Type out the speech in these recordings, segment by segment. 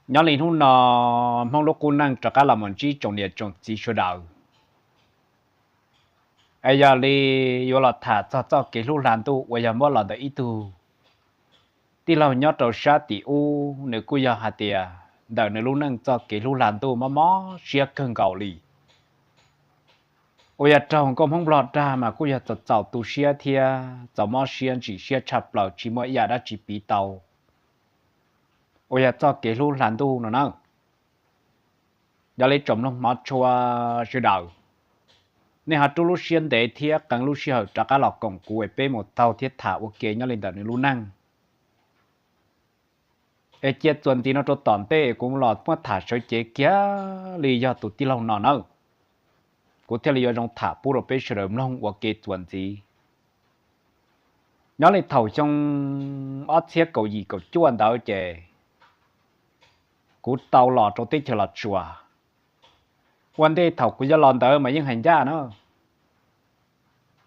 Nyob li hnub no, Hmoob lub qub neej rov qab los mus ntsib tsoom niam tsoom txiv sawv daws. Es yog li yuav los tham txog txoj kev hlub hla ntuj uas yog muab los ntawm ib tug tij laug nyob rau sab tim ub, nws kuj yog hais tias ntawm nws lub neej txoj kev hlub hla ntuj mob mob siab kawg nkaus li. Uas yog raug nkauj Hmoob Nplog dag mas kuj yog txaus txaus tu siab thiab txaus mob siab ntsim siab tshaj plaws tsis muaj ib yam dab tsi piv tau uas yog txoj kev hlub hla ntuj no na. Yog li tsoom mloog hmov tshua sawv daws, nej ho rub lub siab ntev thiab qee lub sij hawm rov qab los koom kuv es peb mus taug thiab tham ua ke nyob li ntawm nws lub neej. Es cia txuas ntxiv no rau tom ntej kuv los muab tham sawv cev kiag li yog tus tij laug no nawb. Kuv thiaj li yuav zoo tham pub rau peb sawv daws mloog ua ke txuas ntxiv. Nyob li thaum xyoo ob txhiab kaum yim kaum cuaj ntawd ces kuv tau los rau teb chaws Los Tsuas. Ua ntej thaum kuv yuav los ntawd mas yeej hais ncaj na,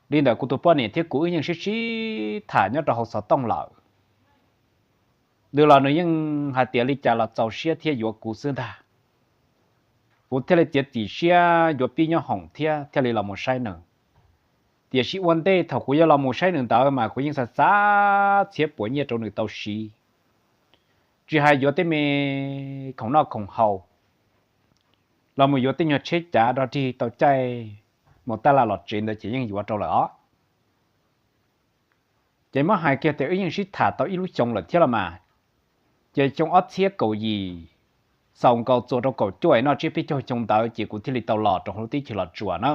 li ntawm kuv tus poj niam thiab kuv wb yeej sib sib tham nyob rau hauv xov tooj lawm. Nws los nws yeej hais tias li cas los txaus siab thiab yuav kuv xwb ntag. Kuv thiaj li txiav txim siab yuav pib nyob hoom thiab thiaj li los mus saib nws. Tiam sis ua ntej thaum kuv yuav los mus saib nws ntawd mas kuv yeej xav xav txhiab puas nyiaj rau nws tau siv, tsis hais yuav tej me khoom noj khoom haus, los mus yuav tej nyuag tsheb cav dog dig tau caij mus taj laj los tsev ntawd ces yeej yuav rau lawm os. Ces muab hais kiag tias wb yeej sib tham tau ib lub xyoo lawm thiab los mas. Ces xyoo ob txhiab kaum yim xaus nkaus txuas rau kaum cuaj noj tsiab peb caug xyoo ntawd ces kuv thiaj li tau los rau hauv lub teb chaws Los Tsuas na.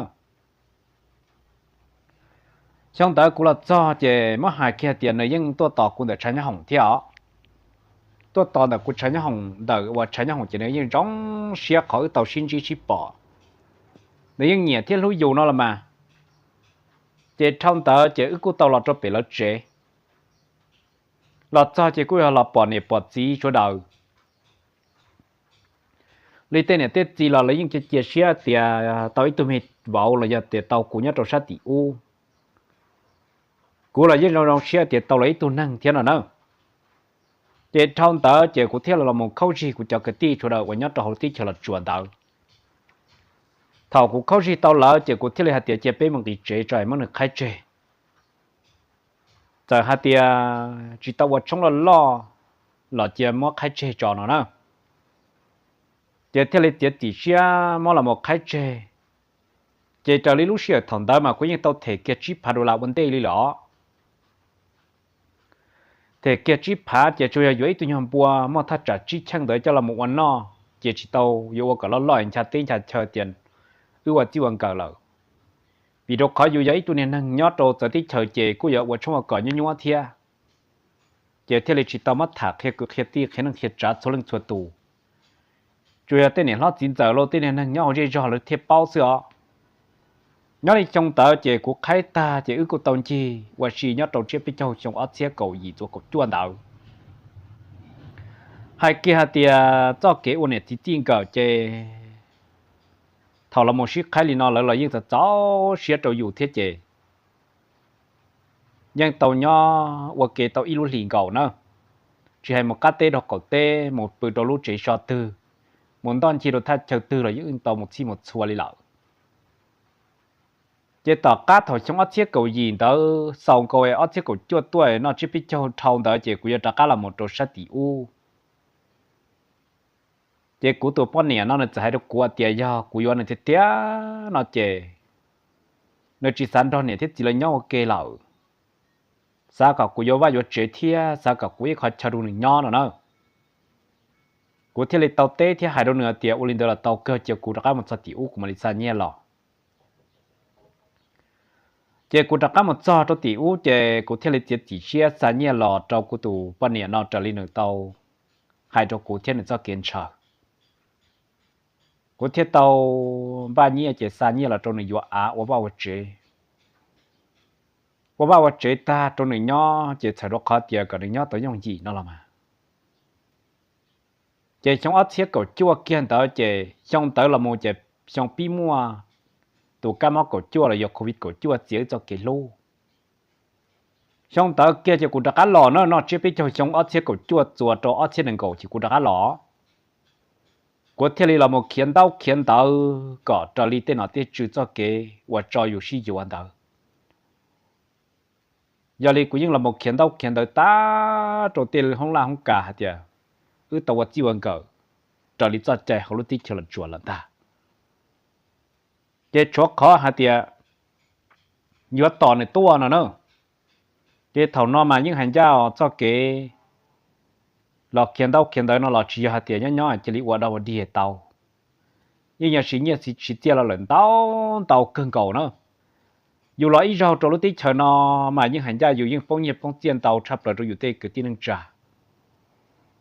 Xyoo ntawd kuv los txog ces muab hais kiag tias nws yeej tuaj tos kuv ntawm tshav nyob hoom thiab os. Tuaj tos ntawm kuv tshav nyob hoom, ntawm uas tshav nyob hoom ces nws yeej zoo siab qhov wb tau sib ntsib sib pom. Nws yeej nyiam thiab hlub yus no los mas. Ces dhau ntawd ces wb kuj tau los rau pem lawv tsev. Los txog ces kuj yog los pom niam pom txiv sawv daws. Li tej niam tej txiv los lawv yeej cia cia siab tias tau ib tug me vauv los yog tias tau kuv nyob rau sab tim ub. Kuv los yeej zoo zoo siab tias tau lawv ib tug neeg thiab no na. Ces dhau ntawd ces kuv thiaj los mus khaub zig kuv cov kwv tij sawv daws uas nyob rau hauv teb chaws Los Tsuas ntawd. Thaum kuv khaub zig tau lawv ces kuv thiaj li hais tias cia peb mus nqis tsev tso es muab nws qhaib tseg. Txawm hais tias tsis tau ua tshoob loj loj los cia muab qhaib tseg tso no na. Ces thiaj li txiav txim siab muab los mus qhaib tseg. Ces raws li lub sij hawm thaum ntawd mas kuv yeej tau them kiag tsib phav dollar ua ntej li lawm os. Them kiag tsib phav ces tsuas yog yuav ib tug nyuag npua muaj thaj tsam tsib cheej ntawd coj los mus ua noj ces tsis tau yuav ua kom loj loj ncha teb ncha chaw tias wb ua txij ua nkawm lawm. Vim rau qhov yus yog ib tug niag neeg nyob rau txawv teb chaws ces kuj yuav ua tshoob ua kos nyuab nyuab thiab. Ces thiaj li tsis tau muab tham qhia kwv qhia tij qhia neej qhia tsav txhua leej txhua tus. Tsuas yog tej niam hlob txiv ntxawm los tej niag neeg nyob hauv zej zog lawv thiaj paub xwb os. Nyob li xyoo ntawd ces kuv qhaib tag ces wb kuj tau ncig ua si nyob rau tsiab peb caug xyoo ob txhiab kaum yim txuas kaum cuaj ntawd. Hais kiag hais tias txoj kev ua niam txiv txij nkawm ces thaum los mus sib qhaib li no lawv los yeej txaus txaus siab rau yus thiab ces yeej tau nyob ua ke tau ib lub hlis nkaus na. Tsis hais mus qab teb rau qaum teb, mus pw rau lub tsev so twg, mus ntoj ncig rau thaj chaw twg los yeej tau mus txhij mus txhua li lawm. Ces tom qab thaum xyoo ob txhiab kaum yim ntawd xaus nkaus ob txhiab kaum cuaj tuaj noj tsiab peb caug dhau ntawd ces kuv yuav rov qab los mus rau sab tim ub. Ces kuv tus poj niam no nws txawm hais rau kuv tias yog kuv yuav nws tiag tiag no ces nws tsis xav nrog niam thiab txiv lawv nyob ua ke lawm, xav kom kuv yuav vaj yuav tsev thiab xav kom kuv ib qhov chaw rau nws nyob no na. Kuv thiaj li tau teb thiab hais rau nws tias ua li ntawd los tau kawg, cia kuv rov qab mus txog tim ub kuv mam li xa nyiaj los. Ces kuv rov qab mus txog rau tim ub ces kuv thiaj li txiav txim siab xa nyiaj los rau kuv tus poj niam no raws li nws tau hais rau kuv thiab nws txoj kev ntshaw. Kuv thiaj tau npaj nyiaj ces xa nyiaj los rau nws yuav av ua vaj ua tsev. Ua vaj ua tsev tag rau nws nyob ces txhawm rau qhov tias kom nws nyob tau yooj yim no los mas. Ces xyoo ob txhiab kaum cuaj kiag ntawd ces xyoo ntawd los mus ces xyoo pib muaj tus kab mob kaum cuaj los yog covid kaum cuaj txiav wb txoj kev hlub. Xyoo ntawd kiag ces kuv rov qab los na, noj tsiab peb caug xyoo ob txhiab kaum cuaj txuas rau ob txhiab nees nkaum ces kuv rov qab los. Kuv thiaj li los mus khiav ntaub khiav ntawv kom raws li tej nom tej tswv txoj kev uas tso yus sib yuav ntawd. Yog li kuv yeej los mus khiav ntaub khiav ntawv tag rau tej hoob laj hoob kas hais tias wb tau ua txij ua nkawm raws li txoj cai hauv lub teb chaws Los Tsuas lawm ntag. Ces tshuav qhov hais tias yuav tos nws tuaj no na. Ces thaum no mas yeej hais ncaj os, txoj kev los khiav ntaub khiav ntawv no los tsis yog hais tias nyob nyob cia li ua dog ua dig tau. Yeej yog siv nyiaj siv txiaj los lawm ntau ntau kawg nkaus na. Yus los ib zaug rau lub teb chaws no mas yeej hais ncaj yus yeej poob nyiaj poob txiaj ntau tshaj plaws rau yus tej kwv tij neej tsa.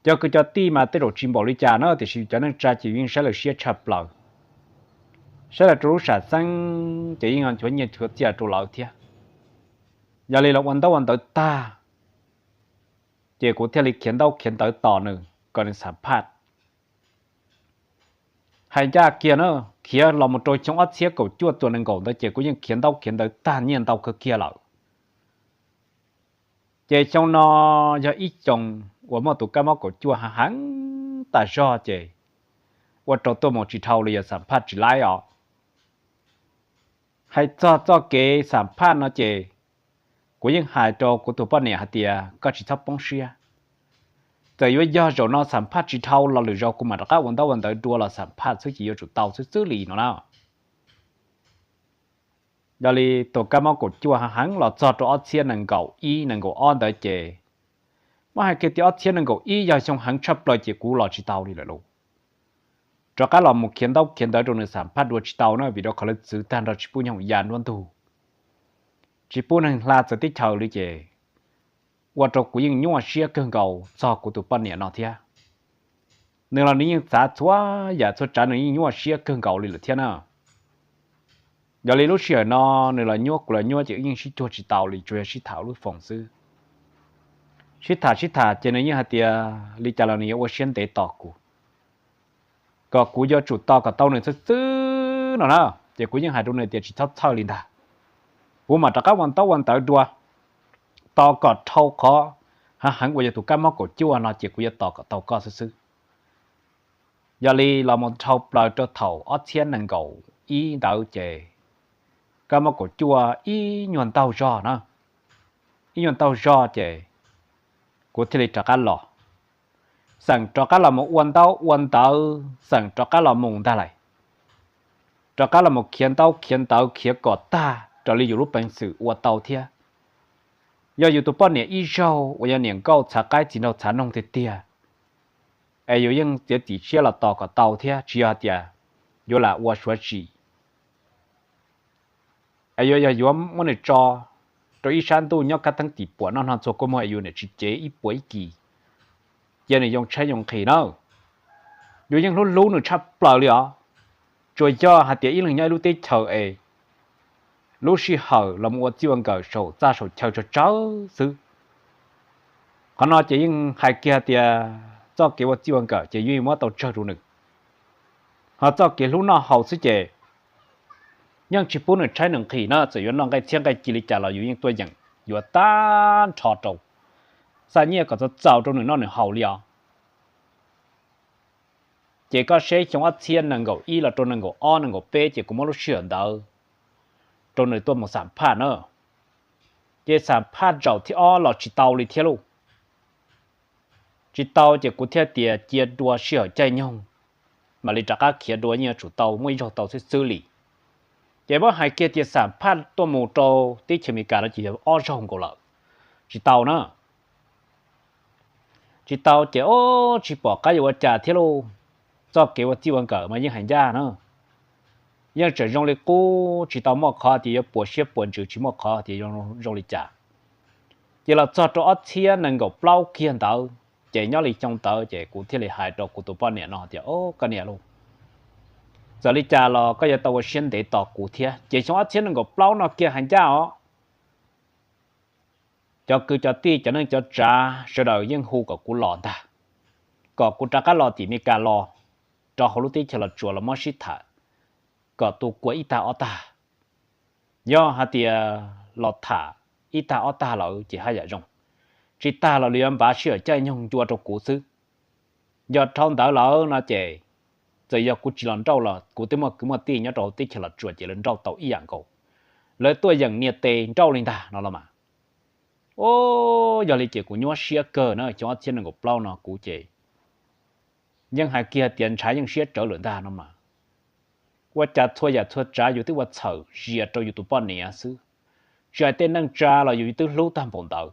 Cov kwv cov tij mas tej zaum tsis npaum li cas na, tiam sis yus cov neej tsa ces yus yeej saib lawv siab tshaj plaws. Saib lawv rau lub sam xeeb ces yeej nchuav nyiaj nchuav txiaj rau lawv thiab. Yog li los ua ntaub ua ntawv tag, ces kuv thiaj li khiav ntaub khiav ntawv tos nws kom nws xam phaj. Hais ncaj kiag na, khiav los mus rau xyoo ob txhiab kaum cuaj txuas nees nkaum ntawd ces kuv yeej khiav ntaub khiav ntawv tag nyiaj ntau kawg kiag lawm. Ces xyoo no yog ib xyoo uas muaj tus kab mob kaum cuaj heev heev tas zog ces ua rau tuaj mus tsis dhau li, yog xam phaj tsis laib os. Hais txog txoj kev xam phaj no ces kuv yeej hais rau kuv tus poj niam hais tias koj tsis txhob poob siab. Txawm yuav yog zaum no xam phaj tsis dhau los lwm zaus kuv mam rov qab ua ntaub ua ntawv dua los xam phaj xwb ces yuav tsum tau xwb xwb li no na. Yog li tus kab mob kaum cuaj heev heev los txog rau ob txhiab nees nkaum ib nees nkaum ob ntawd ces muab hais kiag tias ob txhiab nees nkaum ib yog xyoo heev tshaj plaws ces kuv los tsis tau li lawm lauj. Rov qab los mus khiav ntaub khiav ntawv rau nws xam phaj dua tsis tau na, vim rau qhov lawv txwv tag nrho tsis pub nyoog ya nruab ntug, tsis pub neeg hla txawv teb chaws li ces ua rau kuv yeej nyuaj siab kawg nkaus txog kuv tus poj niam no thiab. Nws los nws yeej txav txhua yam txhua tsav, nws yeej nyuaj siab kawg nkaus li lawm thiab na. Yog li lub sij hawm no nws los nyuab kuv los nyuab ces wb yeej sib cuag tsis tau li, tsuas yog sib tham lub foos xwb. Sib tham sib tham ces nws yeej hais tias li cas los nws yuav ua siab ntev tos kuv, kom kuv yuav tsum tos kom tau nws xwb xwb no na. Ces kuv yeej hais rau nws tias tsis txhob txhawj li ntag, kuv mam rov qab ua ntaub ua ntawv dua, tos kom dhau qhov heev heev uas yog tus kab mob kaum cuaj no ces kuv yuav tos kom tau koj xwb xwb. Yog li los mus dhau plaws rau thaum ob txhiab nees nkaum ib ntawd ces kab mob kaum cuaj ib nyuag ntaug zog na, ib nyuag ntaug zog ces kuv thiaj li rov qab los. Xeem rov qab los mus ua ntaub ua ntawv, xeem rov qab los mus ntag lais. Rov qab los mus khiav ntaub khiav ntawv khiav kom tag raws li yus lub peev xwm ua tau thiab. Yog yus tus poj niam ib zaug uas yog niam nkauj txhav qaib txiv nraug txhav noog tiag tiag, es yus yeej txiav txim siab los tos kom tau thiab, tsis yog hais tias yuav lam ua suav tsim. Es yuav yog yuav muab nws tso rau ib sab ntuj nyob kab teeb tim puam noj hno txhua kua muag es yus niam tsis cev ib puas ib kis, cia nws yoo tshaib yoo nqhis na. Yus yeej hlub hlub nws tshaj plaws li os. Tsuas yog hais tias ib leeg nyob ib lub teb chaws es lub sij hawm los mus ua txij ua nkawm saum txaj saum chaw tsawg tsawg xwb. Qhov no ces yeej hais kiag tias txoj kev ua txij ua nkawm ces yeej muab tau tsawg rau nws, ho txoj kev hlub noj haus xwb ces yeej tsis pub nws tshaib nws nqhis na. Txawm yuav noj nqaij txhiab nqaij ci li cas los yus yeej tuaj yeem yuav tag nrho rau, xa nyiaj kom txaus txaus rau nws noj nws haus li os. Ces koj seb xyoo ob txhiab nees nkaum ib los rau nees nkaum ob nees nkaum peb ces kuv muab lub sij hawm ntawd rau nws tuaj mus xam phaj na. Ces xam phaj zaum thib ob los tsis tau li thiab lauj. Tsis tau ces kuv thiaj tias cia dua sij hawm caij nyoog mam li rov qab khiav dua, yeej yuav tsum tau muaj ib zaug tau xwb xwb li. Ces muab hais kiag tias xam phaj tuaj mus rau teb chaws Amelikas no ces yog ob zaug nkaus lawm, tsis tau na. Tsis tau ces ob tsis pom qab yuav ua cas thiab lauj. Txoj kev ua txij ua nkawm mas yeej hais ncaj na, yeej tseem zoo li qub, tsis tau muaj qhov tias yuav puas siab puas ntsws, tsis muaj qhov tias zoo li cas. Ces los txog rau ob txhiab nees nkaum plaub kiag ntawd ces nyob li xyoo ntawd ces kuv thiaj li hais rau kuv tus poj niam no tias, koj niam lauj, txawm li cas los koj yuav tau ua siab ntev tos kuv thiab. Ces xyoo ob txhiab nees nkaum plaub no kiag hais ncaj os, cov kwv cov tij cov neej cov tsav sawv daws yeej hu kom kuv los ntag, kom kuv rov qab los tim Amelikas los, rau hauv lub teb chaws Los Tsuas los muab sib tham, kom tu kua ib tag ob tag. Yog hais tias los tham ib tag ob tag lawm ces haj yam zoo, tsis tag los yuav npav sij hawm caij nyoog ncua rau kuv xwb. Yog dhau ntawd lawm no ces txawm yog kuv tsis los nrauj los kuv twb muaj kwv muaj tij nyob rau teb chaws Los Tsuas ces lawv nrauj tau ib yam nkaus. Lawv tuaj yeem nias tes nrauj li ntag no los mas. O, yog li ces kuv nyuaj siab kawg na, xyoo ob txhiab nees nkaum plaub no kuv ces yeej hais kiag tias ntshai yeej siab rawv lawm ntag no mas. Ua cas txhua yam txhua tsav yus twb ua txhawm zias rau yus tus poj niam xwb, tsis hais tej neej tsa los yus twb hlub tag npaum ntawd.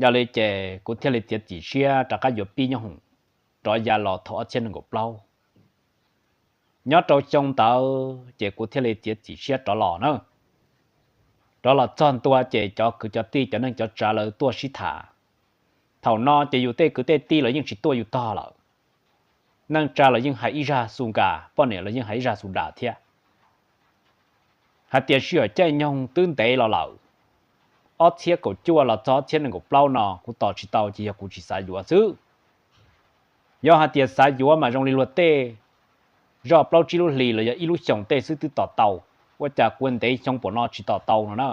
Yog li ces kuv thiaj li txiav txim siab rov qab yuav pib nyob hoom rov ya los thaum ob txhiab nees nkaum plaub. Nyob rau xyoo ntawd ces kuv thiaj li txiav txim siab rov los na. Rov los txog ntua ces cov kwv cov tij cov neej cov tsav lawv tuaj sib tham. Thaum no ces yus tej kwv tej tij los yeej tsis tuaj yus tog lawm. Neej tsa los yeej hais ib zaj xu nkas, poj niam los yeej hais ib zaj xu das thiab. Hais tias sij hawm caij nyoog twb ntev los lawm, ob txhiab kaum cuaj los txog ob txhiab nees nkaum plaub no kuv tos tsis tau ces yog kuv tsis xav yuav xwb. Yog hais tias xav yuav mas zoo li luag tej zoj plaub tsib lub hlis los yog ib lub xyoos tej xwb twb tos tau, ua cas kuv ntev xyoo npaum no tsis tos tau no na.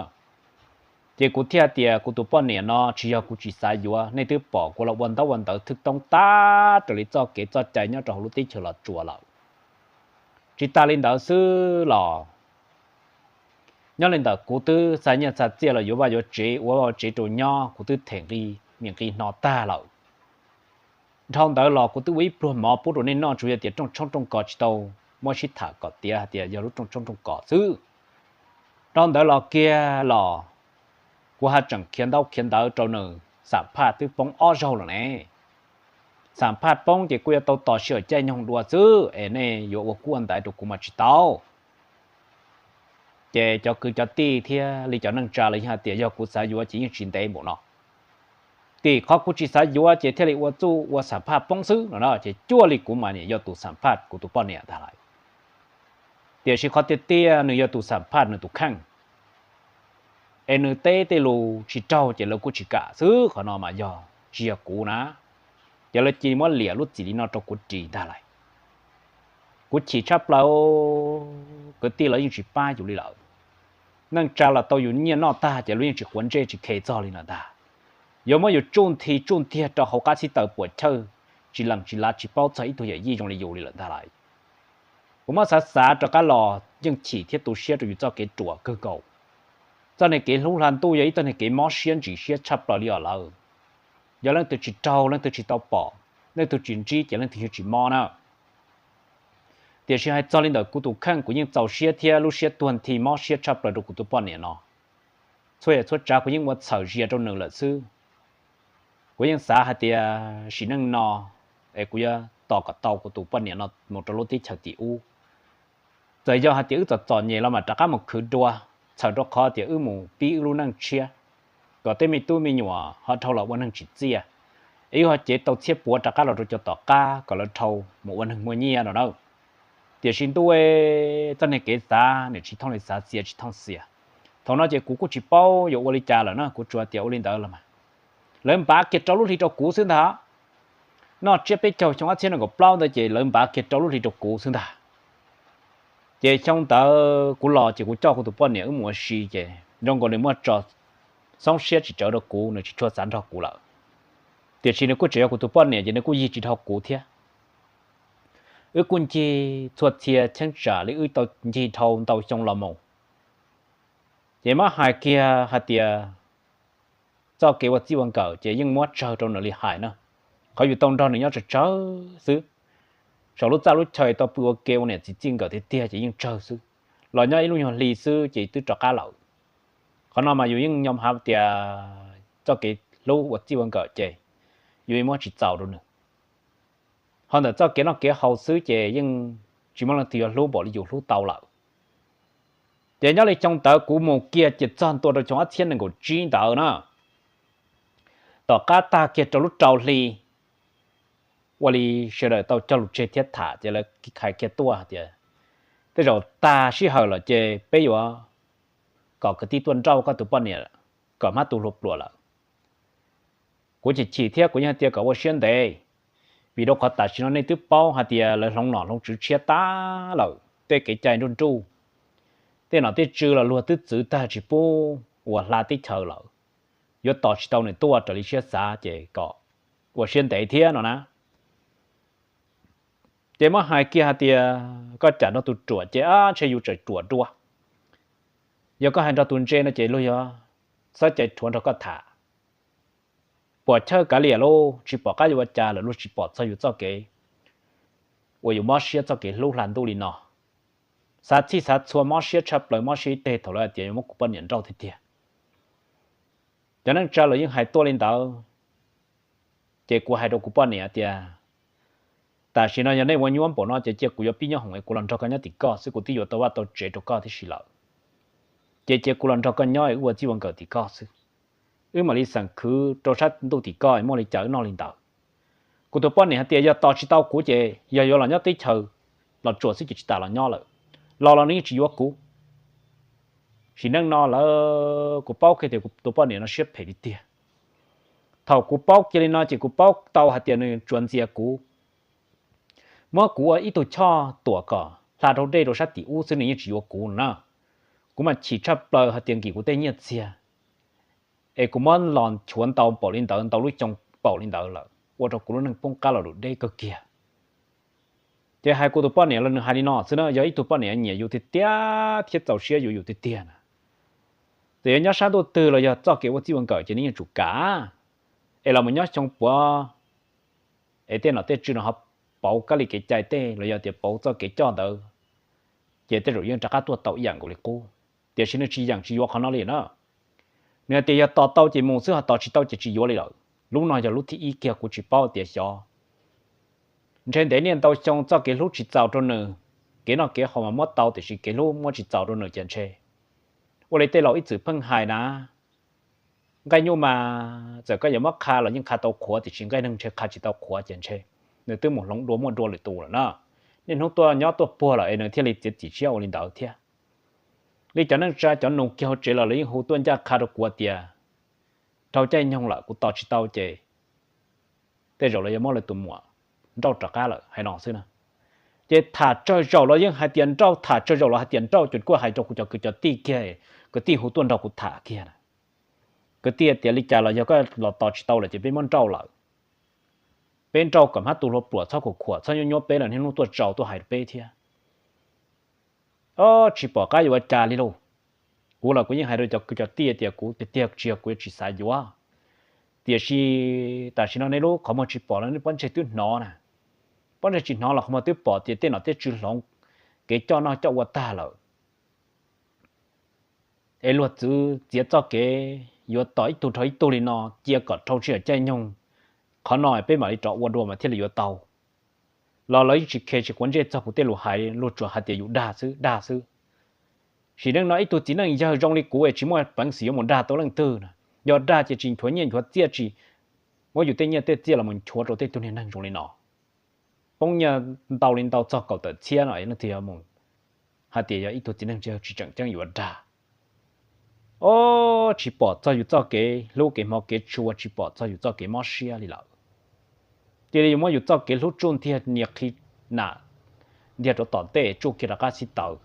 Ces kuv thiaj tias kuv tus poj niam no tsis yog kuv tsis xav yuav, nej twb pom kuv los ua ntaub ua ntawv thwj toob tag raws li txoj kev txoj cai nyob rau hauv lub teb chaws Los Tsuas lawm. Tsis tas li ntawd xwb los nyob li ntawm kuv twb xa nyiaj xa txiaj los yuav vaj yuav tsev ua vaj ua tsev rau nyob, kuv twb them nqi, niam nqi hno tag lawm. Dhau ntawd los kuv twb ua ib pluag mov pub rau nej noj, tsuas yog tias rooj tshoob rooj kos tsis tau muab sib tham kom tiav hais tias yog lub rooj tshoob rooj kos xwb. Dhau ntawd los kiag los kuv haj tseem khiav ntaub khiav ntawv rau nws, xam phaj twb poob ob zaug lawm ne. Xam phaj poob ces kuj yuav tau tos sij hawm caij nyoog dua xwb es nej yuav ua kub ua ntaiv rau kuv mas tsis tau. Ces cov kwv cov tij thiab li cov neej tsa los yeej hais tias yog kuv xav yuav ces yeej tsis ntev npaum no. Tim qhov kuv tsis xav yuav ces thiaj li ua txuj ua xam phaj poob xwb no na, ces cuaj li kuv mas niam yog tus xam phaj kuv tus poj niam ntag lawm. Tiam sis qhov tiag tiag nws yog tus xam phaj nws tus kheej, es nws teb tej lus tsis raug ces lawv kuj tsis kam xwb, qhov no mas yog tsis yog kuv na, ces lawv cia li muab liam lub txim li no rau kuv ris ntag lawm. Kuv chim tshaj plaws, kwv tij los yeej tsis pab yus li lawm. Neej tsa los tau yus nyiaj noj tag ces luag yeej tsis quav ntsej tsis khe txog li lawm ntag. Yuav muab yus tsuj nthi tsuj ntiag rau hauv qab xib taws puam chawj, tsis lees tsis lav tsis paub txog ib tug yawm yij zoo li yus li lawm ntag lawm. Kuv muab xav xav rov qab los yeej chim thiab tu siab rau yus txoj kev ruam kawg nkaus. Txoj niag kev hlub hla ntuj yog ib txoj niag kev mob siab ntsim siab tshaj plaws li os lawm. Yog leej twg tsis raug leej twg tsis tau pom, leej twg tsis ntsib ces leej twg yeej tsis mob na. Tiam sis hais txog li ntawm kuv tus kheej kuv yeej txaus siab thiab lub siab tuag nthi mob siab tshaj plaws rau kuv tus poj niam no. Txhua yam txhua tsav kuv yeej ua txhawm zias rau nws lawm xwb. Kuv yeej xav hais tias sim neej no es kuv yuav tos kom tau kuv tus poj niam no mus rau lub teb chaws tim ub. Txawm yog hais tias wb txom txom nyem los mam rov qab mus khwv dua, txhawm rau qhov tias wb mus pib wb lub neej tshiab, kom tej me tub me nyuam ho dhau los ua neeg tsim txiaj, es wb ho cev tau txhiab puav rov qab los rau cov tom qab kom lawv dhau mus ua neeg muaj nyiaj no na. Tiam sis ntuj, txoj niag kev xav nws tsis thooj li xav, xiav tsis thooj xiav. Thaum no ces kuv kuj tsis paub yuav ua li cas lawm na, kuv tsuas tias ua li ntawd los mas. Lawv npav kiag rau lub hli rau kuv xwb ntag. Noj tsiab peb caug xyoo ob txhiab nees nkaum plaub ntawd ces lawv npav kiag rau lub hli rau kuv xwb ntag. Ces xyoo ntawd kuv los ces kuv coj kuv tus poj niam wb mus ua si ces zoo nkaus nws muaj tso xoob siab tsis tsawv rau kuv, nws tsis tshua xav nrog kuv lawm. Tiam sis nws kuj tseem yog kuv tus poj niam ces nws kuj yig tsis dhau kuv thiab. Wb kuj ncig txhua txhia cheeb tsam li wb tau ncig dhau ntau xyoo los mus. Ces muab hais kiag hais tias txoj kev ua txij ua nkawm ces yeej muab tsawg rau nws li hais na. Qhov yus tau nrog nws nyob tsawg tsawg xwb, saum lub txaj lub chaw tau pw ua ke ua niam txiv txij nkawm tiag tiag ces yeej tsawg xwb, los nyob ib lub nyuag hli xwb ces twb rov qab lawm. Qhov no mas yus yeej nyom hav tias txoj kev hlub ua txij ua nkawm ces yus yeej muab tsis txaus rau nws. Ho ntawm txoj kev noj kev haus xwb ces yeej tsis muaj leej twg yuav hlub npaum li yus hlub tau lawm. Ces nyob li xyoo ntawd kuv mus kiag ces txog ntua rau xyoo ob txhiab nees nkaum tsib ntawd na, tom qab tag kiag rau lub rau hli, ua li sawv daws tau cog lus tseg thiab tham ces lawv hais kiag tuaj hais tias, tej zaum tag sij hawm lawm ces peb yuav kom kwv tij tuaj nrauj koj tus poj niam kom hmab tu hlua pluas lawm. Kuv chim chim thiab kuv yeej hais tias kom ua siab ntev, vim rau qhov tam sim no nej twb paub hais tias lawv hloov nom hloov tswv tshiab tag lawm, tej kev cai nruj nruj, tej nom tej tswv los luag twb txwv tag tsis pub uas hla teb chaws lawm, yuav tos tsis tau nws tuaj raws li siab xav ces kom ua siab ntev thiab no na. Ces muab hais kiag hais tias koj cam nrog tus ruam ces ab ntshe yus tseem ruam dua. Yog koj hais nrog tus ntse no ces luag yuav txhob cai rhuav nrog koj tham. Puas chawj kav liam lauj, tsis pom qab yuav ua cas lawm, luag tsis pom txog yus txoj kev uas yus mob siab txoj kev hlub hla ntuj li no. Xav txhij xav txhua mob siab tshaj plaws, mob siab ib teg thaum lawv hais tias yuav muab kuv poj niam nrauj tiag tiag. Cov neej tsa lawv yeej hais tuaj li ntawd. Ces kuv hais rau kuv poj niam tias, tam sim no yog nej ua nyuab npaum no ces cia kuv yuav pib nyob hoom es kuv los nrog koj nyob tim koj xwb, kuv twb yuav tau vaj tau tsev rau koj tib si lawm. Ces cia kuv los nrog koj nyob es wb ua txij ua nkawm tim koj xwb. Wb mam li xeem khwv rau sab ntuj tim koj es muaj li cas wb noj li ntawd. Kuv tus poj niam hais tias yog tos tsis tau kuv ces yog yuav los nyob teb chaws Los Tsuas xwb ces tsis tas los nyob lawm, los los nws yeej tsis yuav kuv. Sim neej no lawm kuv paub kiag tias kuv tus poj niam no siab phem li tiag. Thaum kuv paub kiag li no ces kuv paub tau hais tias nws tsuas ntxias kuv, muab kuv ua ib tug choj tuam kom hla rau dej rau sab tim ub xwb nws yeej tsis yuav kuv na. Kuv mas chim tshaj plaws hais tias nkim kuv tej nyiaj txiag es kuv muab los chuav ntau npaum li ntawd, ntau lub xyoo npaum li ntawd lawm, ua rau kuv lub neej poob qab los lus deb kawg kiag. Ces hais kuv tus poj niam los nws hais li no xwb na, yog ib tug poj niam nyiam yus tiag tiag thiab txaus siab yuav yus tiag tiag na, txawm yog nyob sab ntuj twg los yog txoj kev ua txij ua nkawm ces nws yeej tsum kam. Es los mus nyob xyoo puav es tej nom tej tswv no ho pauv kab li kev cai tej los yog tias pauv txoj kev coj ntawd, ces tej zaum yeej rov qab tuaj tau ib yam nkaus li qub. Tiam sis nws tsis yeem tsis yuav qhov no li na. Nws hais tias yog tos tau ces mus xwb, ho tos tsis tau ces tsis yuav li lawm. Lub no yog lub thib ib kiag, kuv tsis paub tias xyov, ntshe ntev niaj ntau xyoo txoj kev hlub tsis txaus rau nws. Kev noj kev haus mas muab tau tiam sis kev hlub muab tsis txaus rau nws ces ntshe, ua li tej laus ib txwm pheej hais na, nqaij nyuj mas txawm koj yuav muab qha los yeej qha tau qhuav tiam sis nqaij neeg ntshe qha tsis tau qhuav ces ntshe nws twb mus hloov dua muaj dua lwm tus lawm na. Niaj hnub tuaj nyob tuaj puag lawm es nws thiaj li txiav txim siab ua li ntawd thiab. Li cov neej tsa cov nus kiag hauv tsev los lawv yeej hu tuaj ncaj qha rau kuv tias, dhau caij nyoog lawm kuv tos tsis tau ces tej zaum lawv yuav muab lawv tus muam nrauj rov qab lawm, hais no xwb na. Ces tham tsawg zaum los yeej hais tias nrauj, tham tsawg zaum los hais tias nrauj, ces kuj hais rau kuv cov kwv cov tij kiag, kwv tij hu tuaj nrog kuv tham kiag na. Kwv tij tias li cas los yog koj los tos tsis tau lawm ces peb muab nrauj lawm. Peb nrauj kom hmab tu hlua pluam, txhob khuam khuam, txhob nyuab nyuab peb lawm, niaj hnub tuaj tsau tuaj hais rau peb thiab. Ob, tsis pom qab yuav ua cas li lauj. Kuv los kuv yeej hais rau cov kwv cov tij tias kuv tiag tiag tsis yog kuv yuav tsis xav yuav, tiam sis tam sim no nej lub qhov muag tsis pom los nej pob ntseg twb hnov na. Pob ntseg tsis hnov los qhov muag twb pom tias tej nom tej tswv hloov kev coj noj coj ua tag lawm. Es luag txwv txiav txoj kev yuav tos ib tug dhau ib tug li no, cia kom dhau tsis yog caij nyoog, qhov no peb mam li rov ua dua mas thiaj li yuav tau. Los lawv yeej tsis khe tsis quav ntsej txog kuv tej lus hais, luag tsuas hais tias yus dag xwb, dag xwb. Sim neej no ib tug txiv neej yawg zoo li kuv es tsis muaj peev xwm yuav mus dag tau leej twg na. Yog dag ces tsis nchuav nyiaj nchuav txiaj, tsis muab yus tej nyiaj tej txiaj los mus nchuav rau tej tug niag neeg zoo li no. Poob nyiaj ntau li ntau txog kaum tawm txhiab no leej twg yuav mus hais tias yog ib tug txiv neej tsis tseem ceeb yuav dag. Ob, tsis pom txog yus txoj kev hlub kev hmov kev tshua, tsis pom txog yus txoj kev mob siab li lawm. Cia li yus muab yus txoj kev hlub tsuj ntiag nias qhi nam ntiag rau tom ntej tsuj kiag rov qab xib taws.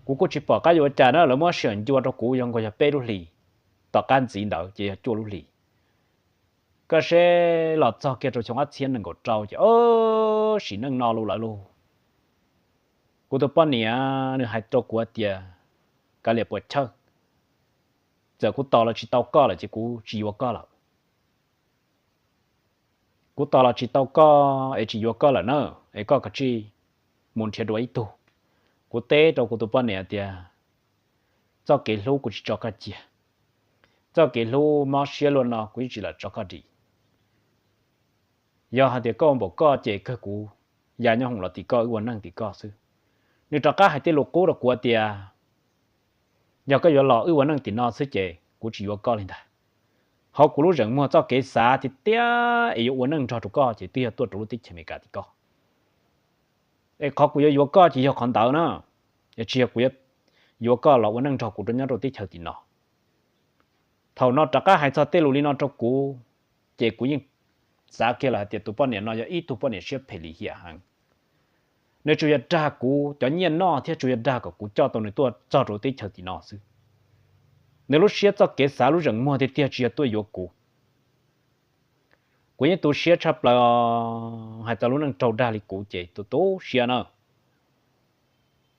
Kuv kuj tsis pom qab yuav ua cas na, lawv muab sij hawm ncua rau kuv yog nkaus yog peb lub hlis, tom qab ntxiv ntawd ces yog cuaj lub hlis. Koj seb los txog kiag rau xyoo ob txhiab nees nkaum rau ces ob, sim neej no lawm lauj. Kuv tus poj niam nws hais rau kuv tias, kav liam puas chawj, txawm kuv tos los tsis tau koj lawm ces kuv tsis yuav koj lawm. Kuv tos los tsis tau koj es tsis yuav koj lawm na, es koj kav tsij mus nrhiav dua ib tug. Kuv teb rau kuv tus poj niam tias, txoj kev hlub kuv tsis tso koj cia, txoj kev hlub mob siab luaj no kuv yeej tsis lam tso koj dim. Yog hais tias koj ua npaum koj ces kawg kuv ya nyob hoom los tim koj, wb ua neej tim koj xwb. Nws rov qab hais tej lus qub rau kuv tias, yog koj yuav los wb ua neej tim no xwb ces kuv tsis yuav koj li ntag. Hauv kuv lub zeem muag txoj kev xav tiag tiag es yuav ua neej nrog rau koj ces twb yog tuaj rau lub teb chaws Amelikas tim koj. Es qhov kuv yuav yuav koj ces yog qhov ntawd na, es tsis yog kuv yuav yuav koj los ua neej nrog kuv rau nyob rau teb chaws tim no. Thaum no rov qab hais txog tej lus li no rau kuv, ces kuv yeej xav kiag lawm hais tias tus poj niam no yog ib tug poj niam siab phem lim hiam heev. Nws tsuas yog dag kuv cov nyiaj noj thiab tsuas yog dag kom kuv coj tau nws tuaj txog rau teb chaws tim no xwb. Nws lub siab txoj kev xav lub zeem muag tiag tiag tsis yog tuaj yuav kuv. Kuv yeej tu siab tshaj plaws, hais txog lub neej raug dag li kuv ces tu tu siab na.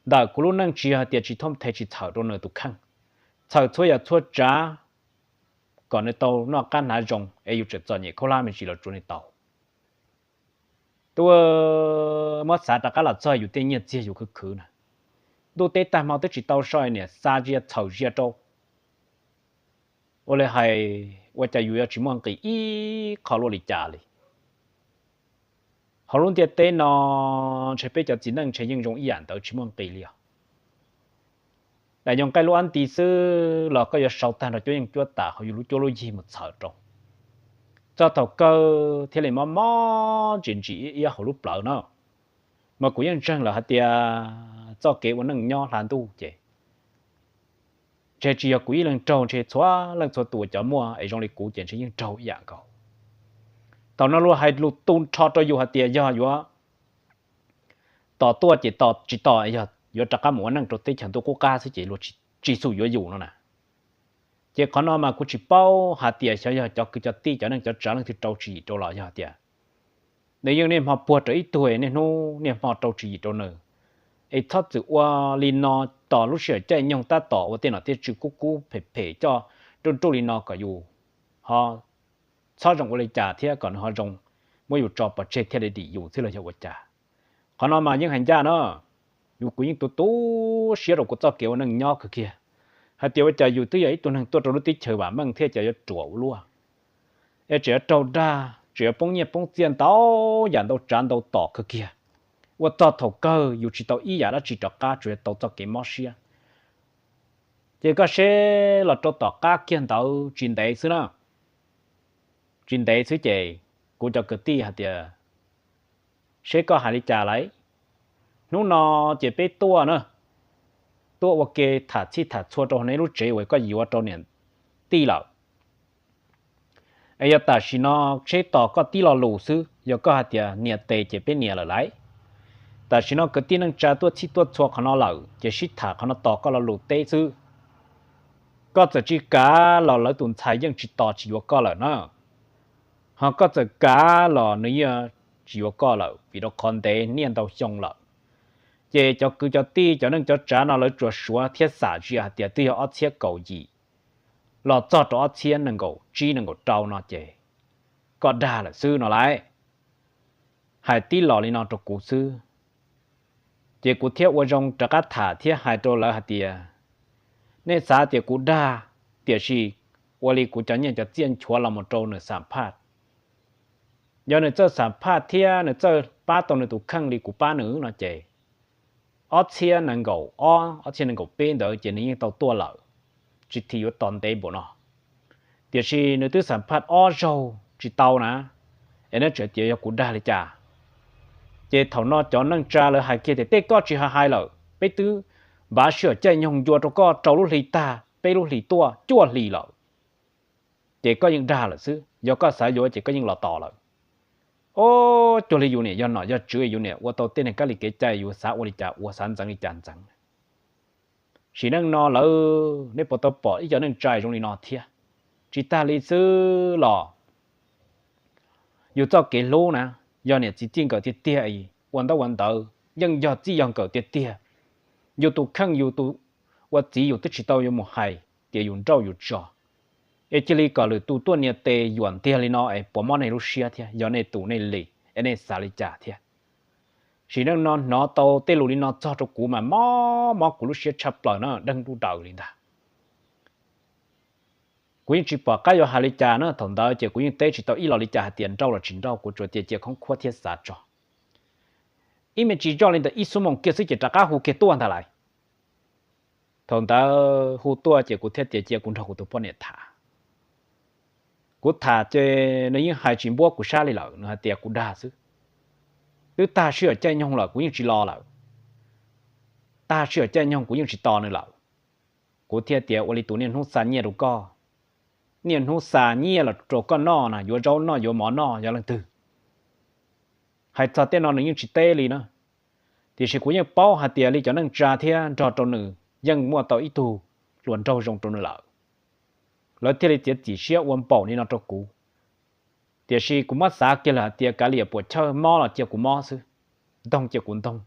Ntawm kuv lub neej tsis yog hais tias tsis thoob the tsis txhawm rau nws tus kheej, txhawm txhua yam txhua tsav kom nws tau noj qab hnav zoo es yus tseem txom nyem khaub hlab me ntsis los tsuav nws tau. Tuaj muab xav rov qab los txog yus tej nyiaj txiag yus khwv khwv na, ntuj teb tag hmo twb tsis tau so niam xa zia txhawm zia rau. Ua li hais ua cas yus yuav tsis muaj nqis ib qho luaj li cas li. Hauv lub ntiaj teb no ntshe peb cov txiv neej ntshe yeej zoo ib yam ntawd tsis muaj nqis li os. Daim nyuag nqaij lub ab nti xwb los koj yuav sau tag nrho cuab yeej cuab tas hauv yus lub cuab lub yig mus txhawm rau, txog thaum kawg thiaj li mob mob ntsim ntsim iab iab hauv lub plawv na. Mas kuv yeej ntseeg lawm hais tias txoj kev ua neej nyob hla ntuj ces ntshe tsis yog kuv ib leeg raug, ntshe txhua leej txhua tus cov muaj es zoo li kuv ces ntshe yeej raug ib yam nkaus. Thaum no luag hais lus tu nrho rau yus hais tias yog yuav tos tuaj ces tos, tsis tos yog yuav rov qab mus ua neej rau teb chaws ntuj qub qab xwb ces luag tsis xum yuav yus no na. Ces qhov no mas kuv tsis paub hais tias xyov yog cov kwv cov tij cov neej cov tsav leej twg rau tswv yim rau los yog tias nws yeej niaj hmo puag rau ib tug niaj hnub niaj hmo rau tswv yim rau nws, es txhob txwm ua li no, tos lub sij hawm caij nyoog tab tom ua tej nom tej tswv kub kub phem phem coj ruj ruj li no kom yus ho txhob zoo ua li cas thiab kom nws ho zoo muab yus tso pov tseg thiaj li dim yus xwb los yog ua cas. Qhov no mas yeej hais ncaj na, yus kuv yeej tu tu siab rau kuv txoj kev ua neej nyob kawg kiag, hais tias ua cas yus twb yog ib tug neeg tuaj rau lub teb chaws vam meej thiab cas yuav ruam ua luaj, es tseem yuav raug dag, tseem yuav poob nyiaj poob txiaj ntau yam ntau tsav ntau tom kawg kiag, ua txog thaum kawg yus tsis tau ib yam dab tsi rov qab tsuas yog tau txoj kev mob siab. Ces koj seb los rau tom qab kiag ntawd tsis ntev xwb na, tsis ntev xwb ces kuv cov kwv tij hais tias, seb koj hais li cas lauj, hnub no ces peb tuaj na, tuaj ua ke tham txhij tham txhua rau nej lub tsev uas koj yuav rau niam tij lawm. Es yog tam sim no seb tos koj tib lo lus xwb, yog koj hais tias nias tes ces peb nias lawm lauj. Tam sim no kwv tij neej tsa tuaj txhij tuaj txhua qhov no lawm ces sib tham qhov no tos koj lo lus teb xwb. Koj txawm tsis kam los lawv tus ntxhais yeej tsis tos tsis yuav koj lawm na, ho koj txawm kam los nws yeej tsis yuav koj lawm vim rau qhov ntev niaj ntau xyoo lawm. Ces cov kwv cov tij cov neej cov tsav no lawv tsuas suav thiab xam zia hais tias twb yog ob txhiab kaum yim los txog rau ob txhiab nees nkaum tsib nees nkaum rau no ces koj dag lawm xwb no lauj. Hais tib los li no rau kuv xwb, ces kuv thiaj ua zoo rov qab tham thiab hais rau lawv hais tias, nej xav tias kuv dag, tiam sis ua li kuv cov nyiaj cov txiaj nchuav los mus rau nws xam phaj. Yog nws txawj xam phaj thiab nws txawj pab tau nws tus kheej li kuv pab nws no ces ob txhiab nees nkaum ob ob txhiab nees nkaum peb ntawd ces nws yeej tau tuaj lawm, tsis thiaj yuav tos ntev npaum no. Tiam sis nws twb xam phaj ob zaug tsis tau na, es nej tseem tias yog kuv dag li cas. Ces thaum no cov neej tsa lawv hais kiag tias, tej koj tsis hais hais lawm, peb twb npav sij hawm caij nyoog ncua rau koj rau lub hli tag peb lub hlis tuaj cuaj hlis lawm, ces koj yeej dag lawm xwb, yog koj xav yuav ces koj yeej los tos lawm. Ob, cuag li yus niam yog nom yog tswv, yus niam ua tau tej neeg kab li kev cai yus xav ua li cas ua, xav ntxeev li cas ntxeev. Sim neej no lawm nej puas tau pom ib co neej tsa zoo li no thiab? Tsis tag li xwb los yus txoj kev hlub na, yog niam txiv txij nkawm tiag tiag, ua ntaub ua ntawv yeej yog txij yog nkawm tiag tiag. Yus tus kheej yus tus ua txiv yus twb tsis tau yuav mus hais tias yus nrauj yus tso, es cia li kom lwm tus tuaj nias tes yuam ntiag li no es puas mob nej lub siab thiab, yog nej tus nej li, es nej xav li cas thiab? Sim neej no hnov tau tej lus li no txog rau kuv mas mob mob kuv lub siab tshaj plaws na, deeg ntuj daws li ntag. Kuv yeej tsis pom qab yuav hais li cas na, thaum ntawd ces kuv yeej teb tsis tau ib los li cas hais tias nrauj los tsis nrauj, kuv tsuas tias cia khoob khuab thiab xav tso. Ib me ntsis zoj li ntawm ib xuab moos kiag xwb ces rov qab hu kiag tuaj ntag lauj. Thaum ntawd hu tuaj ces kuv thiaj tias cia kuv nrog kuv tus poj niam tham. Kuv tham ces nws yeej hais tsis npuab kuv sab li lawm, nws hais tias kuv dag xwb. Twb tag sij hawm caij nyoog lawm kuv yeej tsis los lawm, tag sij hawm caij nyoog kuv yeej tsis tos nws lawm. Kuv thiaj tias ua li tus niaj hnub xa nyiaj rau koj, niaj hnub xa nyiaj los rau koj noj na, yuav zaub noj yuav mov noj yog leej twg? Hais txog tej no nws yeej tsis teb li na. Tiam sis kuv yeej paub hais tias li cov neej tsa thiab nrog rau nws yeej muaj tau ib tug hluas nraug zoo rau nws lawm, lawv thiaj li txiav txim siab ua npaum li no rau kuv. Tiam sis kuv muab xav kiag lawm hais tias kav liam puam chawj mob los cia kuv mob xwb, ntoog cia kuv ntoog,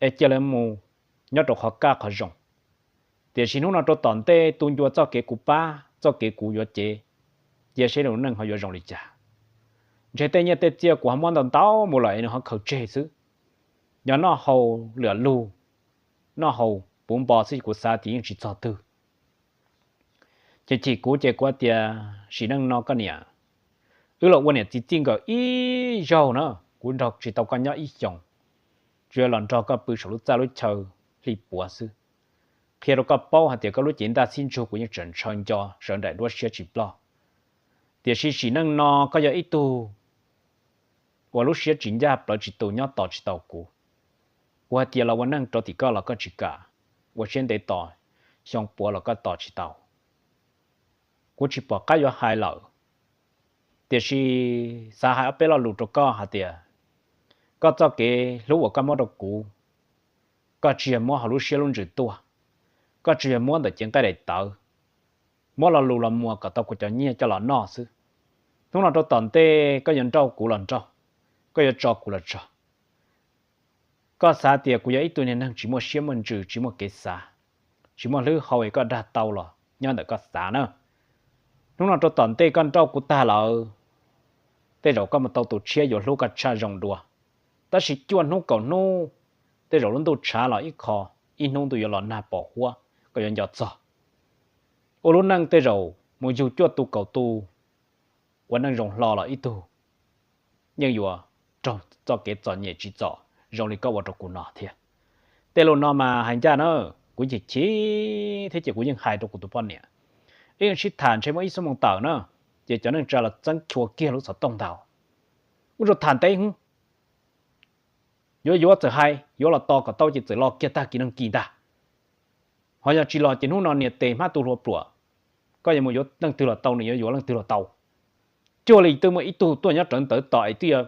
es cia lawv mus nyob rau qhov kaj qhov zoo. Tiam sis hnub no rau tom ntej tu ncua txoj kev kuv pab, txoj kev kuv yuav cev, cia seb lub neej ho yuav zoo li cas. Ntshe tej nyiaj tej txiaj kuv ho muab ntau ntau mus lawm es nws ho khaws tseg xwb. Yog noj haus lwm lug, noj haus puv npo xwb kuv xav tias yeej tsis txog twg. Ces chim kuv ces kuv tias, sim neej no koj niam, wb los ua niam txiv txij nkawm ib zaug na, kuv nrog tsis tau koj nyob ib xyoos, tsuas yog los nrog koj pw saum lub txaj lub chaw hli puav xwb. Qhia rau koj paub hais tias koj lub cev ntaj xib ntsug kuv yeej tseem ntshaw nco sawv nraim nruab siab tsis ploj. Tiam sis sim neej no koj yog ib tug uas lub siab tsis ncaj plawv tsis tus nyob tos tsis tau kuv. Kuv hais tias los ua neej rau tim koj los koj tsis kam, ua siab ntev tos xyoo puav los koj tos tsis tau. Kuv tsis pom qab yuav hais lawm, tiam sis xav hais ob peb lo lus rau koj hais tias, koj txoj kev hlub uas koj muab rau kuv, koj tsis yog muab hauv lub siab lub ntsws tuaj, koj tsis yog muab ntawm cev nqaij daim tawv, muab lo lus los muas kom tau kuv cov nyiaj coj los noj xwb. Hnub no rau tom ntej koj yuav nrauj kuv los nrauj, koj yuav tso kuv los tso. Koj xav tias kuv yog ib tug niag neeg tsis muaj siab muaj ntsws, tsis muaj kev xav, tsis muaj hlwb hau es koj dag tau los nyob ntawm koj xav na. Hnub no rau tom ntej koj nrauj kuv tag lawm, tej zaum koj mus tau tus tshiab yuav hlub koj tshaj zoo dua. Tab sis cuaj hnub kaum hnub, tej zaum lub ntuj tshav los ib qho, ib hnub ntuj yuav los nag pom huab, koj yuav nco txog. Ua lub neej tej zaum mus yug cuaj tus kaum tus, ua neej zoo hlo los ib tug yeej yuav raug txoj kev txom nyem tsim txom zoo li koj ua rau kuv no thiab. Tej lus no mas hais ncaj na, kuv chim chim thiab ces kuv yeej hais rau kuv tus poj niam. Ib yeej sib tham ntshe muaj ib xuab moos tawm na, ces cov neej tsa los txeeb chua kiag lub xov tooj ntag. Ua rau tham ntev hwv, yuav yuav txawm hais, yuav los tos kom tau ces txawm los kiag tag kis neeg kis ntag. Ho yog tsis los ces hnub no niam tes hmab tu hlua pluam, koj yuav mus yuav leej twg los tau, nws yuav yuav leej twg los tau. Cuag li twb muaj ib tug tuaj nyob rawv ntawv tos es twb yuav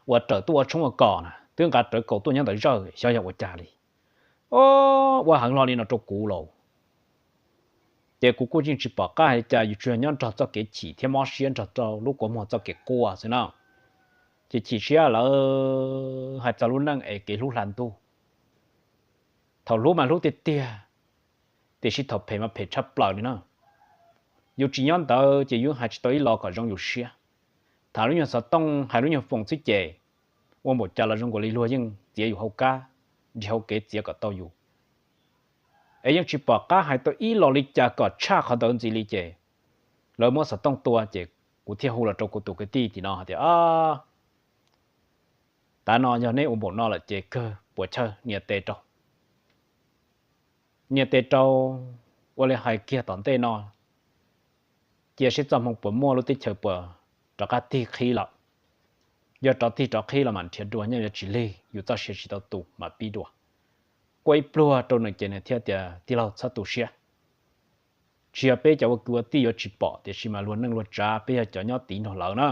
uas raws tuaj ua tshoob ua kos na, twb nqa rawv kaus tuaj nyob ntawd zawj, xyov yog ua cas li. Ua heev hlo li no rau kuv lauj. Ces kuv kuj yeej tsis pom qab hais li cas, yus tsuas yog nyob nrog txoj kev chim thiab mob siab nrog rau lub kua muag txoj kev quaj xwb na. Ces chim siab lawv hais txog lub neej es kev hlub hla ntuj. Thaum hlub mas hlub tiag tiag, tiam sis thaum phem mas phem tshaj plaws li na. Yus tsis nyob ntawd ces yus hais tsis tau ib lo kom zoo yus siab. Tham lub nyuag xov tooj hais lub nyuag foos xwb ces ua npaum cas los zoo nkaus li luag yeej txiav yus hauv kab, nrig hauv kev txiav kom tau yus. Es yeej tsis pom qab hais tau ib lo li cas kom tshaj qhov ntawd ntxiv li ces lawv muab xov tooj tua ces kuv thiaj hu los rau kuv tus kwv tij tim no hais tias, tav no yog neb ua npaum no lawm ces kawg puas chawj nias tes rau, nias tes rau, ua li hais kiag tom ntej no, cia seb txoj hmoo puas muaj, lub teb chaws puas rov qab tig qhib lawm. Yog rov tig rov qhib los mam nrhiav dua, nyob yuav tsis lig yus txoj sia tsis tau tu mam pib dua. Quaj ib pluag rau nws ces nws thiaj tias, tij laug txhob tu siab. Tsis yog peb cov ua kwv ua tij yuav tsis pom, tiam sis mas luag neej luag tsav peb yog cov nyob tiv nrog lawv na.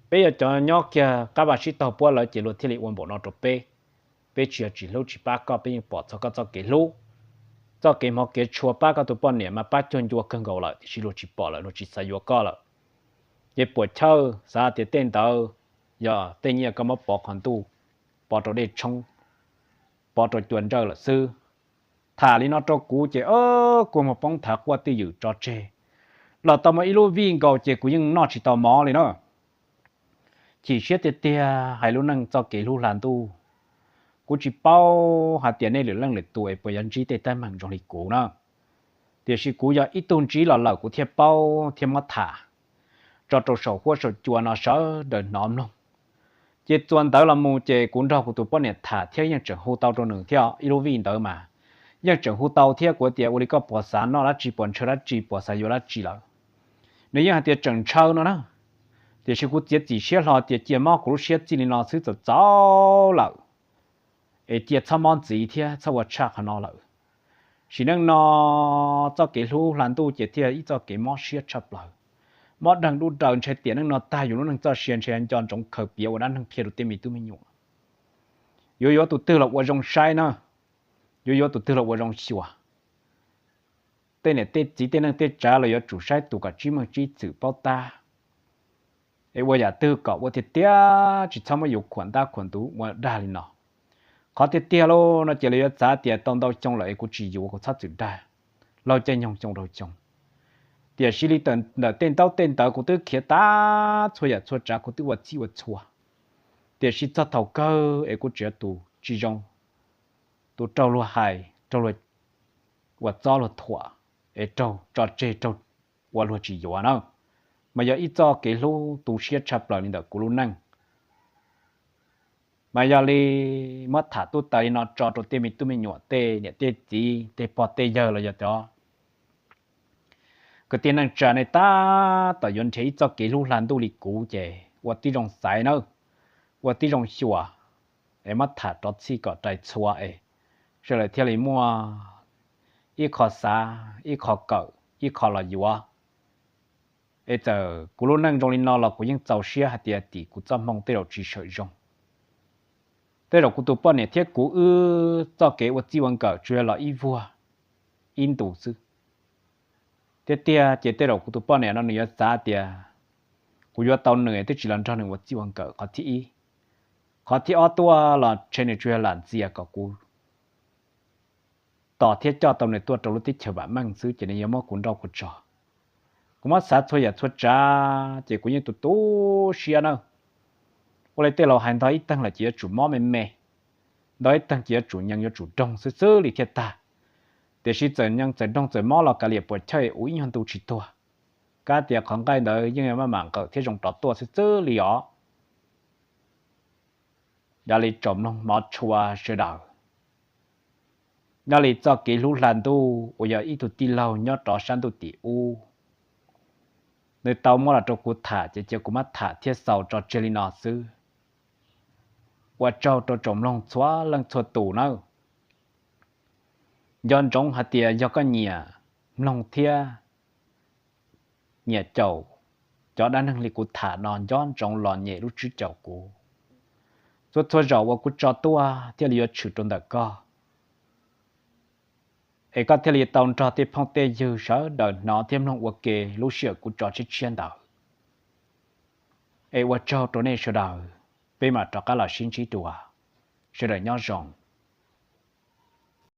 Peb yog cov nyob kiag qab vaj sib taug puab lawv ces luag thiaj li ua npaum no rau peb. Peb tsis yog tsis hlub tsis pab koj, peb yeej pom txog koj txoj kev hlub, txoj kev hmov kev tshua pab koj tus poj niam mas pab cuag ncua kawg nkaus lawm, tiam sis luag tsis pom lawm, luag tsis xav yuav koj lawm. Ces puas chawj xav tias tej ntawd yog tej nyiaj koj muab pov qhov ntuj, pov rau dej tshoob, pov rau cua ntsawj lawm xwb. Tham li no rau kuv ces kua muag poob nthav quaj twj ywm tso tseg. Los tau muaj ib lub vij nkaus ces kuv yeej noj tsis tau mov li na. Chim siab tiag tiag hais lub neej txoj kev hlub hla ntuj. Kuv tsis paub hais tias nej lwm leej lwm tus es puas yuav ntsib tej teeb meem zoo li kuv na. Tiam sis kuv yog ib tug ntsib los lawm kuv thiaj paub thiab muab tham tso rau saum huab saum cua no sawv daws hnov mloog. Ces txuas ntawd los mus ces kuv nrog kuv tus poj niam tham thiab yeej tseem hu tau rau nws thiab ib lub vij ntawd mas yeej tseem hu tau thiab. Kuv tias ua li koj puas xav noj dab tsi, puas ntshaw dab tsi, puas xav yuav dab tsi lawm? Nws yeej hais tias tseem ntshaw no na. Tiam sis kuv txiav txim siab hlo tias cia mob kuv lub siab txij li no xwb txaus txaus lawm, es cia txhob mob ntxiv thiab txhob ua tshaj qhov no lawm. Sim neej no txoj kev hlub hla ntuj ces thiaj ib txoj kev mob siab tshaj plaws. Mob deeg dub daws, ntshe tiam neej no tag yus lub neej txoj sia ntshe nco ntsoov khaws piav ua dab neeg kiag rau tej me tub me nyuam. Yuav yuav tus twg los ua zoo saib na, yuav yuav tus twg los ua zoo xyuas. tej niam tej txiv tej neej tej tsav los yuav tsum saib tus kom tsib meej tsib txwm paub tab. Es ua yam twg kom ua tiag tiag tsis txhob muab yus khuam ntab khuam ntuv ua dag li no. Qhov tiag tiag lauj no ces lawv yuav xav tias tau ntau xyoo lawm es kuv tsis yuav kuv txhob txwm dag, laug caij nyoog xyoo rau xyoo. Tiam sis li ntawm tej ntaub tej ntawv kuv twb khiav tag txhua yam txhua tsav kuv twb ua txhij ua txhua. Tiam sis txog thaum kawg es kuv tseem tus tsis zoo, tus raug luag hais, raug luag ua txob luag thuam, es raug tso tseg raug ua luag tsis yuav na. Mas yog ib txoj kev hlub tu siab tshaj plaws li ntawm kuv lub neej. Mas yog li muab tham tuaj tas li no tso rau tej me tub me nyuam tej niam tej txiv tej pog tej yawg los yog cov kwv tij neej tsa nej tab tom yuav nrhiav ib txoj kev hlub hla ntuj li kuv ces ua tib zoo xaiv nawb, ua tib zoo xyuas, es muab tham rov txhij kom rais txhua es sawv daws thiaj li muaj ib qho xav, ib qho kawm, ib qho los yuav. Es txawm kuv lub neej zoo li no los kuv yeej txaus siab hais tias tim kuv txoj hmoo tej zaum tsis sawm zoo. Tej zaum kuv tus poj niam thiab kuv wb txoj kev ua txij ua nkawm tsuas yog los ib vuag ib ntus xwb. Tiag tiag ces tej zaum kuv tus poj niam no nws yuav xav tias kuv yuav tau nws twb tsis los nrog nws ua txij ua nkawm qhov thib ib. Qhov thib ob tuaj los ntshe nws tsuas yog lam ntxias kom kuv tos thiab coj tau nws tuaj rau lub teb chaws vam meej xwb ces nws yuav muab kuv nrauj kuv tso. Kuv muab xav txhua yam txhua tsav ces kuv yeej tu tu siab na. Ua li tej laus hais ntog ib teeg lawm ces yuav tsum mob me me, ntog ib teeg ces yuav tsum nyees yuav tsum doog xwb xwb li thiaj tag. Tiam sis txawm nyees txawm doog txawm mob los kav liam puas chawj ua ib nyuag ntu tsis tuag, kab tias qhov nqaij ntawd yeej yuav maj mam nqawm thiab zoo rov tuaj xwb xwb li os. Yog li tsoom mloog hmov tshua sawv daws, nyob li txoj kev hlub hla ntuj uas yog ib tug tij laug nyob rov sab ntuj tim ub, nws tau muab los rau kuv tham ces cia kuv muab tham thiab xaus tso tseg li no xwb. Ua tsaug rau tsoom mloog txhua leej txhua tus nawb. Nco ntsoov hais tias yog koj nyiam mloog thiab nyiam caum cov dab neeg li kuv tham no nco ntsoov los nyem lub tswb caum kuv. Txhua txhua zaus uas kuv tso tuaj thiaj li yuav tshwm rau ntawm koj, es koj thiaj li tau nrog tej phooj tej ywg sawv daws hnov thiab mloog ua ke lub sij hawm kuv tso tshiab tshiab ntawd. Es ua tsaug rau nej sawv daws, peb mam rov qab los sib ntsib dua, sawv daws nyob zoo.